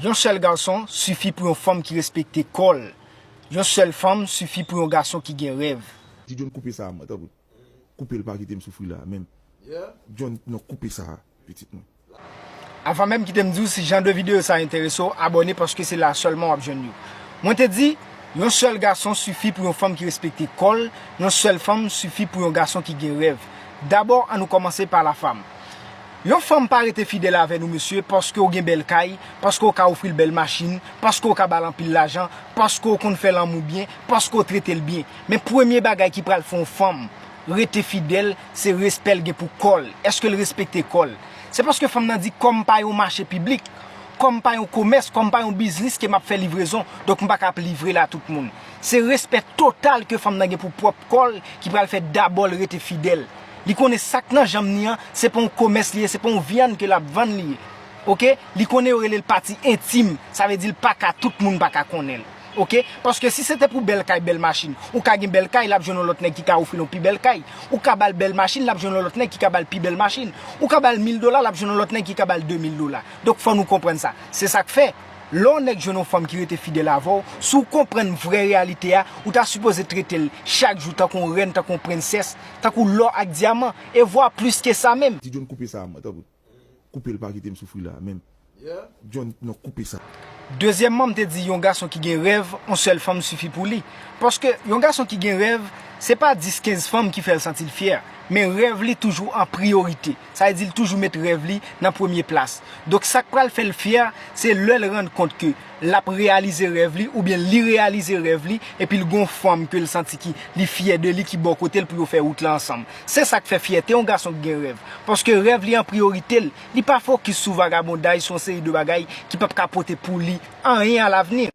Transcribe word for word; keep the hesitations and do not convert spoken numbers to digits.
Yon sèl gason sifi pou yon fanm ki respekte kò l. Yon sèl fanm sifi pou yon gason ki gen rèv. Ti John, koupe sa a, mwen, tanpri. Koupe l, pa kite m soufri la, menm. John, non, koupe sa a, pitit mwen. Avan menm kite m di w si jan de videyo sa enterese w, abòne paske se la sèlman w ap jwenn yo. Mwen te di, yon sèl gason sifi pou yon fanm ki respekte kò l, yon sèl fanm sifi pou yon gason ki gen rèv. Dabò, ann nou kòmanse pa la fanm. Yon fanm pa rete fidèl avè nou, mesye, paske w gen bèl kay, paske w ka ofri l bèl machin, paske w ka ba l anpil lajan, paske w konn fè lanmou byen, paske w trete l byen. Men premye bagay ki pral fè yon fanm rete fidèl, se respè l gen pou kò l. Èske l respekte kò l? Se paske fanm nan di, kò m pa yon mache piblik, kò m pa yon komès, kò m pa yon biznis ke m ap fè livrezon, donk m pa ka ap livre l a tout moun. Se respè total ke fanm nan gen pou pwòp kò l ki pral fè dabò l rete fidèl. Li konnen sa k nan janm ni an, se pa yon komès li ye, se pa yon vyann ke l ap vann li ye. Oke? Li konnen yo rele l pati entim, sa vle di l pa ka, tout moun pa ka konnen l. Oke? Paske si se te pou bèl kay, bèl machin, ou ka gen bèl kay, l ap jwenn yon lòt nèg ki ka ofri l yon pi bèl kay. Ou ka ba l bèl machin, l ap jwenn yon lòt nèg ki ka ba l pi bèl machin. Ou ka ba l mil dola, l ap jwenn yon lòt nèg ki ka ba l de mil dola. Donk fò nou konprann sa. Se sa k fè, lè yon nèg jwenn yon fanm ki rete fidèl avè w, si w konprann vrè reyalite a, ou ta sipoze trete l chak jou tankou yon rèn, tankou yon prensès, tankou lò ak dyaman, e vwa plis ke sa menm. Ti John, koupe sa a, mwen, tanpri. Koupe l, pa kite m soufri la, menm. John, non, koupe sa. Dezyèmman, m te di yon gason ki gen rèv, yon sèl fanm sifi pou li. Paske yon gason ki gen rèv, se pa dis, kenz fanm ki fè l santi l fyè. Men rèv li toujou an priyorite. Sa vle di l toujou met rèv li nan premye plas. Donk sa k pral fè l fyè, se lè l rann kont ke l ap reyalize rèv li, oubyen li reyalize rèv li, epi l gen yon fanm ke l santi ki li fyè de li, ki bò kote l pou yo fè wout la ansanm. Se sa k fè fyète yon gason ki gen rèv. Paske rèv li an priyorite l. Li pa fokis sou vagabondaj, sou yon seri de bagay ki p ap ka pote pou li anyen alavni.